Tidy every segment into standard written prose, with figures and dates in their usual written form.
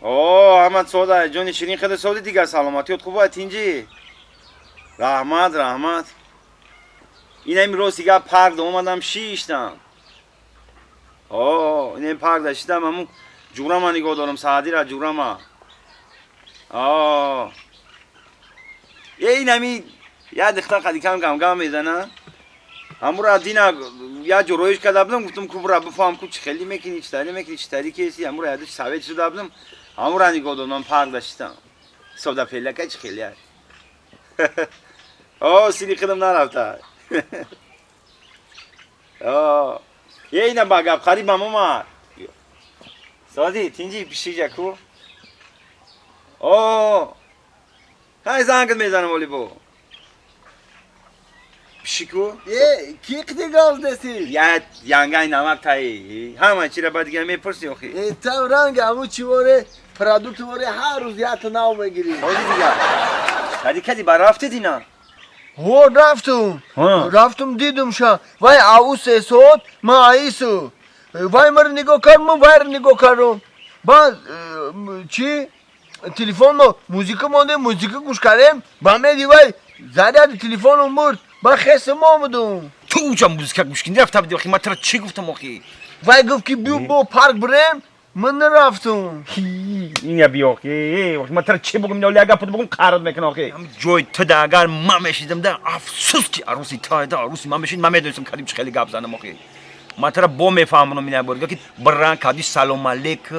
О, ҳама сода, ҷони ширин хеле соди дигар саломатиёт хуб аст тинҷӣ. Раҳмат, раҳмат. Инами рост дигар парк омадам шиштам. О, инами парк да шиштам, ҳамун ҷурама нигоҳ дорам, Саъдира ҷурама. О. Е инами як духтар қадикам гамгам мезана. Ҳамура дина як ҷуроиш карда будам, гуфтам ку бура бифаҳм ку чӣ хеле мекунӣ, чӣ тари мекунӣ, чӣ тари кеси, ҳамура ядуш совет шуда будам. Ҳамура нигоҳ додам, парк да шиштам. Сода пелака чӣ хеле аст. О, сири худам нарафта. О, е ина ба гап қарибам омад. Соди, тинҷи пишиҷа ку. О, ҳай зангат мезанам оли бо. Пишику? Е, ки қити гап деси? Я янгай намак таи. Ҳама чира ба дигар мепурси охи. Е, там ранг аму чи воре, продукт воре ҳар рӯз як нав мегирӣ. Соди дигар. Кади кади ба рафте дина? Ҳо, рафтум. Рафтум дидумша. Вай ау 3 соат, ман аису. Вай маро нигоҳ кард, ман вайро нигоҳ кардам. Баъд чи телефон мо музика мондем, музика гӯш кардем, ба меди вай заряди телефоном бурд. Ба хесам омадум. Ту уҷа музика гӯш кунди рафта буди охи, ман туро чӣ гуфтам охи? Вай гуфт ки биё бо парк бирем, ман нарафтум. Ина биё охи, ман туро чӣ бугум, ина як гап бугум қарот мекунам охи. Ҷои ту да агар ман мешидам да афсӯс ки арӯси та да арӯси ман мешид, ман медонистам кадим чӣ хеле гап занам охи. Ман туро бо мефаҳмонам ина бор ки биран кади салом алейк,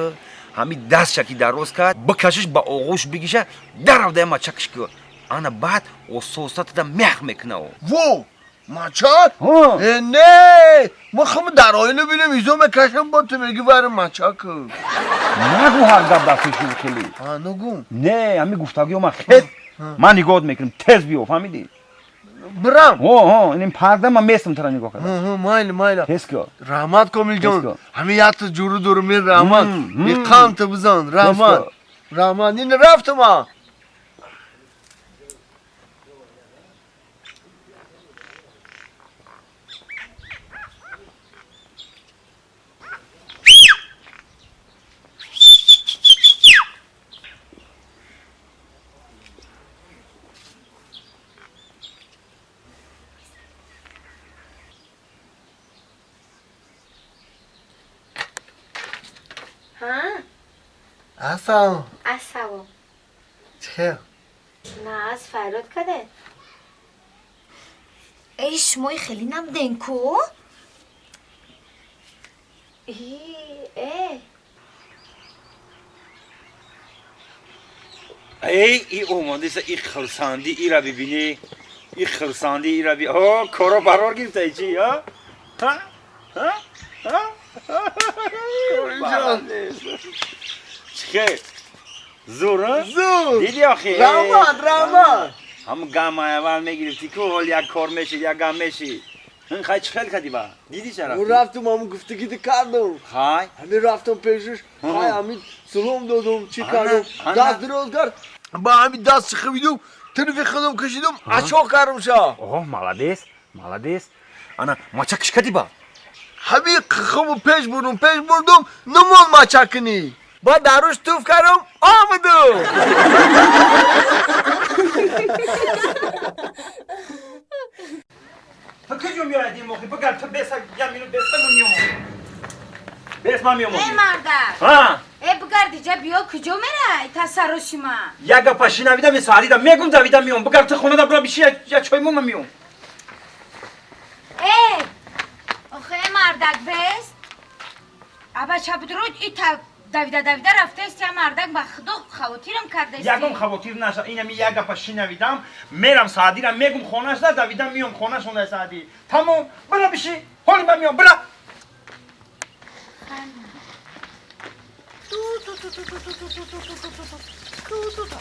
ҳами дастша ки дароз кард, бикашиш ба оғӯш бигиша, дарав да мачакш ки. Ана баъд оста оста туда мех мекуна. Во! Мачак? Э, не! Ма хама дар оина бинем, изо мекашам, бо ту меги вайра мачак. Нагу ҳар гап дар пеши хеле. А, нагу. Не, ҳами гуфтагиё ман хез, ман нигоҳ мекунам, тез биё, фаҳмидӣ? Бирам. Ҳо, ҳо, инем парда ман местам тура нигоҳ кардам. Майли, майли. Тез ки. Раҳмат, Комилҷон. Ҳами якта ҷуру дорум, мен раҳмат. Иқамта бизан, раҳмат. Раҳмат. Ин рафтам а. Ассалом. Ассалом. Чӣ хел? На, аз фарёд каде. Эй, шумои хеле набуден ку? Э. Эй, и омадеса и хурсандӣ ира бибинӣ. И хурсандӣ ира би. О, коро барор гирифта чӣ, а? Ҳа? Ҳа? Ҳа? Чӣ зур, а? Зур! Диди охи? Раҳмат, раҳмат. Ҳамун гам аввал мегирифтӣ ку, ҳол як кор мешид, як гам мешид. Ин хай чӣ хел кардӣ ба? Дидӣ ча рафтӣ? Рафтум, ҳамун гуфтагида кардам. Хай? Ҳамин рафтам пешаш, хай ҳамин салом додум, чӣ кардум. Даст дароз кард, ба ҳамин даст хавидум, тирфи худам кашидум, ачо кардам ша. Оҳ, молодец, молодец. Ана мачакш кардӣ ба? Ҳамин хуму пеш бурдум, пеш бурдум, намон мачак кунӣ. Баъд даруш туф кардам, омадум. Ту куҷо меояд ин моҳи? Бигард, ту беса, як минут беса, ман меомам. Бес, ман меомам. Э, мардак. Ҳа? Э, бигард, иҷа биё, куҷо мерай? Тасарруши ман. Як гапа шинавидам, саҳрида мегум, давида меом. Бигард, ту хонада бира биши, як чой мон, ман меом. Э! Охе, мардак, бес. Аба чабдро ита давида давида рафтаст, я мардак ба худо хавотирам кардаст. Ягон хавотир наша, инами як гапа шинавидам, мерам Саъдира мегум хонашда, давида меом хонашонда Саъди. Тамом, бира биши, ҳоли ман меом, бира.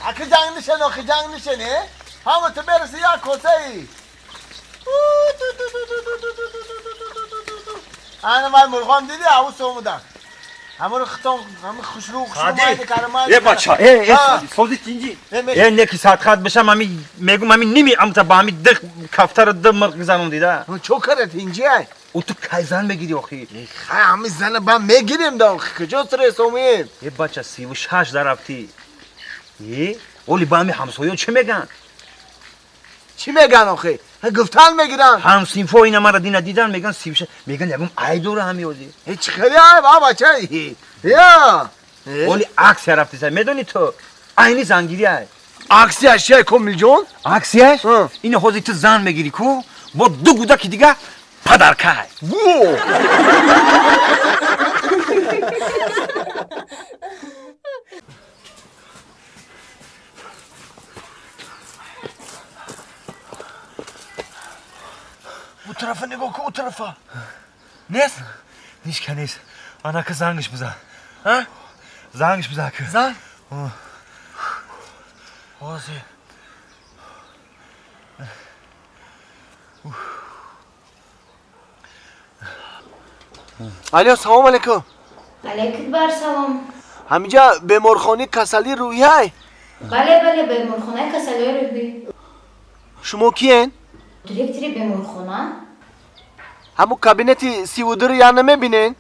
Ака ҷанг нишен, охи ҷанг нишен, э? Ҳама ту бераси як косаи. Ана вай мурғон диди, авус омадан. Ҳамаро хитон, ҳама хушрӯ, хушрӯ майда карда, майда Э, бача, э, э, сози тинҷи. Э, неки садхат бишам, ҳами мегум, ҳами ними амта ба ҳами дих кафтара д мирқ гизанон дида. Чо кара тинҷи ай? Ӯ ту кай зан мегирӣ охи? Хай ҳами зана ба мегирем да охи, куҷо стресс омед? Е бача 36 дарафтӣ. Е, оли ба ҳами ҳамсоё чӣ меган? Чӣ меган охи? Гуфтан мегиран. Ҳамсинфо ина мара дина дидан меган 36, меган ягон айб дора ҳами ози. Э чӣ хеле айб, а бача? Я. Оли аксия рафтиса, медонӣ ту? Айни зангирӣ ай. Аксияш чия Комилҷон? Аксияш? Ина ҳозир ту зан мегирӣ ку, бо ду гудаки дига падаркай. Во! У тарафа нигоҳ кун, у тарафа. Нест? Ҳеч ка нест. Анака зангиш бизан. А? Зангиш бизан ку. Зан? Ҳозир. Алё, салом алейкум. Алейкум бар салом. Ҳаминҷа беморхонаи касалии рӯҳиай? Бале, бале, беморхонаи касалии рӯҳӣ. Шумо киен? Директори беморхона. Ҳамун кабинети 32 я намебинен?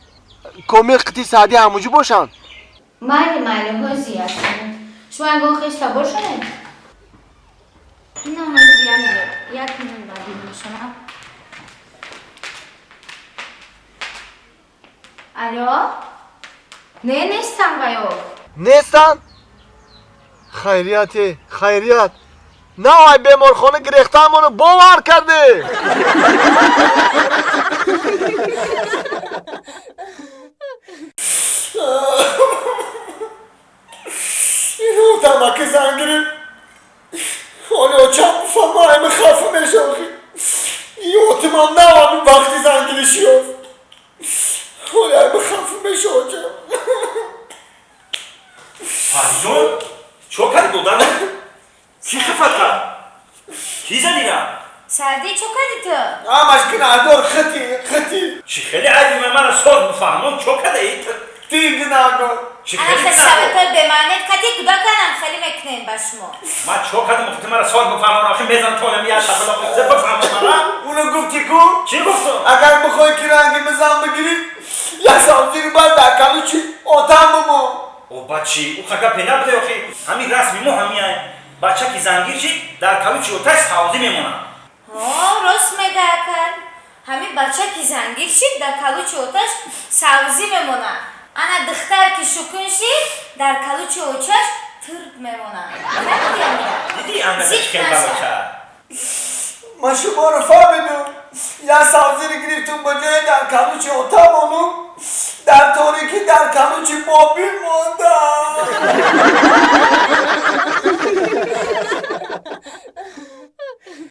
Комил қити Саъдӣ ҳамуҷу бошанд? Майли, майли, ҳозир ҳастам. Шумо ягон хешта бошед? Ина ҳозир як минут баъд бинишонам. Алло? Не, нестам ваё. Нестан? Хайрияте, хайрият. На ай беморхона гирехтаамоно бовар карде. Тамаки зан гирифт. Ҳоли очам бифаҳма айми хафа мешохи. Ётимам навами вақти зангириш ёфт. Ҳоли айми хафа меша очам. Фаризон, чо кардӣ додар? Кӣ хафат кард? Кӣ задира? Саъдӣ, чо кардӣ ту? Ҳамаш гунаҳгор хити, хити. Чӣ хеле айби ман мара соз бифаҳмон, чо кардаи? Ти гунаҳгор. Чӣ Ана хеле хел гунаҳгор? шабатои бемаънет кати кӯдаканам хеле мекунем ба шумо. Ман чо кардам? Охи ту мара соз бифаҳмон, охи мезанам то олами як шапалоқ зе бифаҳмон мара. Уно гуфти ку? Чӣ гуфтам? Агар бихоҳӣ ки ранги мизан бигирӣ, як савзири баъд дар калучи отам бимон. О бачи, ӯ ха гапе набуде охи. Ҳамин расми мо ҳамин бача ки зангир шид, дар калучи оташ савзӣ мемонад. Ҳо, рост мега акар. Ҳамин бача ки зангир шид, дар калучи оташ савзӣ мемонад. Ана духтар ки шукун шид, дар калучи очаш тирд мемонад. Фаҳмидӣ амира? Дидӣ ангата чӣ Зик хел наша. бача? Ман шуморо фаҳмидум. Як савзири гирифтум ба ҷои дар калучи отам онум, дар торикӣ дар калучи бобӣ мондам.